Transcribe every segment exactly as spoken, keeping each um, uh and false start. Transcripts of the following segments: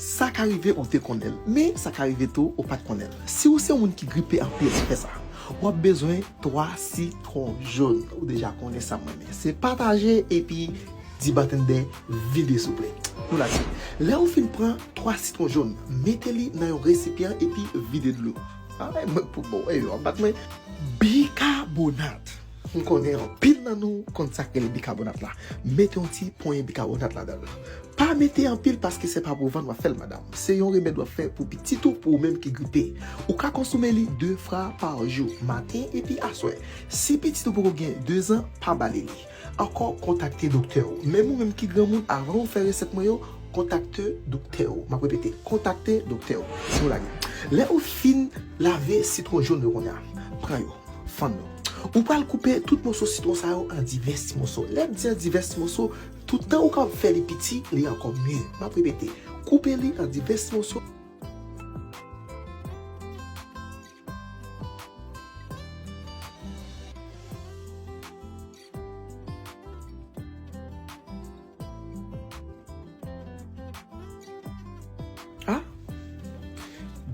Sa ka rive ou te konnen l, men sa ka rive tou ou pa t konnen l. Si w se yon moun ki gripe anpil, fè sa. W ap bezwen twa sitwon jòn. Ou deja konnen sa m renmen. Se pataje epi di batendè vide souple. Nou lage. Lè ou fin pran twa sitwon jòn, mete li nan yon resipyan epi vide dlo. Ay, mwen pou bon, ey, w ap bat mwen. Bikabonat. M konnen anpil nan nou konn sa k rele bikabonat la. Mete yon ti ponyen bikabonat ladan l. Pa mete anpil paske se pa pou vann w ap fè l, madanm. Se yon remèd w ap fè pou pitit ou, pou ou menm ki gripe. Ou ka konsome li de fwa pa jou, maten epi aswè. Si pitit ou poko gen de zan, pa ba li li. Ankò, kontakte doktè w. Menm ou menm ki granmoun, avan ou fè resèt mwen yo, kontakte doktè w. M ap repete, kontakte doktè w. Nou lage. Lè ou fin lave sitwon jòn yo kounye a, pran yo, fann yo. Ou pral koupe tout moso sitwon sa yo an divès ti moso. Lè m di an divès ti moso, toutan ou kapab fè li piti, li ankò mye. M ap repete, koupe li an divès ti moso. Ah?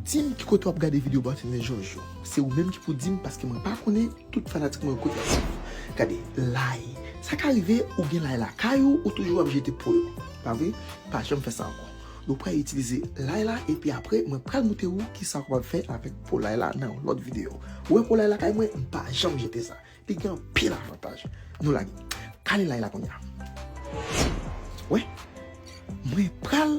Di m ki kote w ap gade videyo Bartender George yo. Se ou menm ki pou di m, paske mwen pa konnen tout fanatik mwen yo kote y ap swiv. Gade, lay. Sa ka rive ou gen lay lakay ou, ou toujou ap jete po yo. Pa vre? Pa janm fè sa ankò. Nou pral itilize lay la, epi apre, mwen pral montre ou kisa ou kapab fè avèk po lay la nan yon lòt videyo. Ou wè po lay lakay mwen, m pa janm jete sa. Li gen anpil avantaj. Nou lage. Kale lay la kounye a. Wè. Mwen pral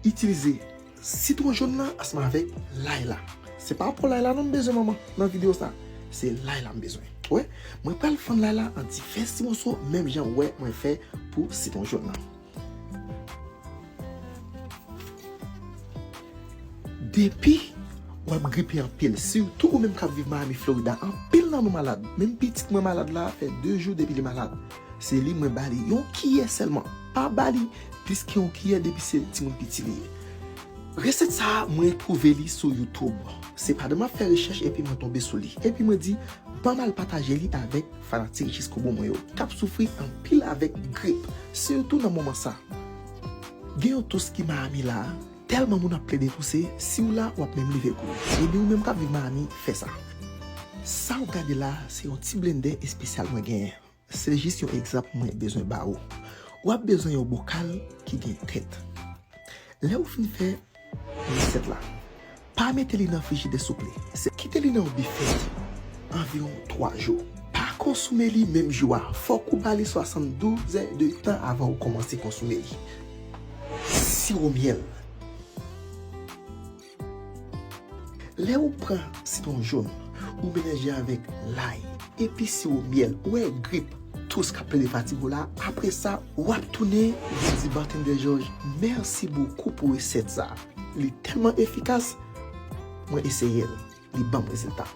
itilize sitwon jòn nan ansanm avèk lay la. Se pa po lay la non m bezwen, manman, nan videyo sa. Se lay la m bezwen. Wè. Mwen pral fann lay la an divès ti moso, menm jan wè mwen fè pou sitwon jòn nan. Depi w ap gripe anpil, sitou ou menm k ap viv Miami, Florida, anpil nan nou malad. Menm pitit mwen malad la, fè de jou depi li malad. Se li mwen ba li yon kiyè sèlman. Pa ba li plis ke yon kiyè depi se timoun piti li ye. Resèt sa a, mwen twouve li sou YouTube. Se pandan m ap fè rechèch epi mwen tonbe sou li. Epi mwen di, ban m al pataje li avèk fanatik Jiskobou mwen yo, k ap soufri anpil avèk grip, sitou nan moman sa. Gen yon tous ki Miami la, tèlman moun ap plede touse, si w la, w ap menm leve kouri. Ebyen, ou menm k ap viv Miami, fè sa. Sa w gade la, se yon ti blendè espesyal mwen genyen. Se jis yon egzanp mwen bezwen ba ou. W ap bezwen yon bokal ki gen tèt. Lè ou fin fè resèt la, pa mete li nan frijidè souple. Se kite li nan yon bifèt anviwon twa jou. Pa konsome li menm jou a. Fòk ou ba li swasanndouz è de tan avan ou kòmanse konsome li. Siwo myèl. Lè ou pran sitwon jòn, ou melanje avèk lay, epi siwo myèl, ou wè grip, tous k ap plede fatige w la, apre sa, w ap tounen vin di Bartender George, mèsi bokou pou resèt sa. Li tèlman efikas, mwen eseye l, li ban m rezilta.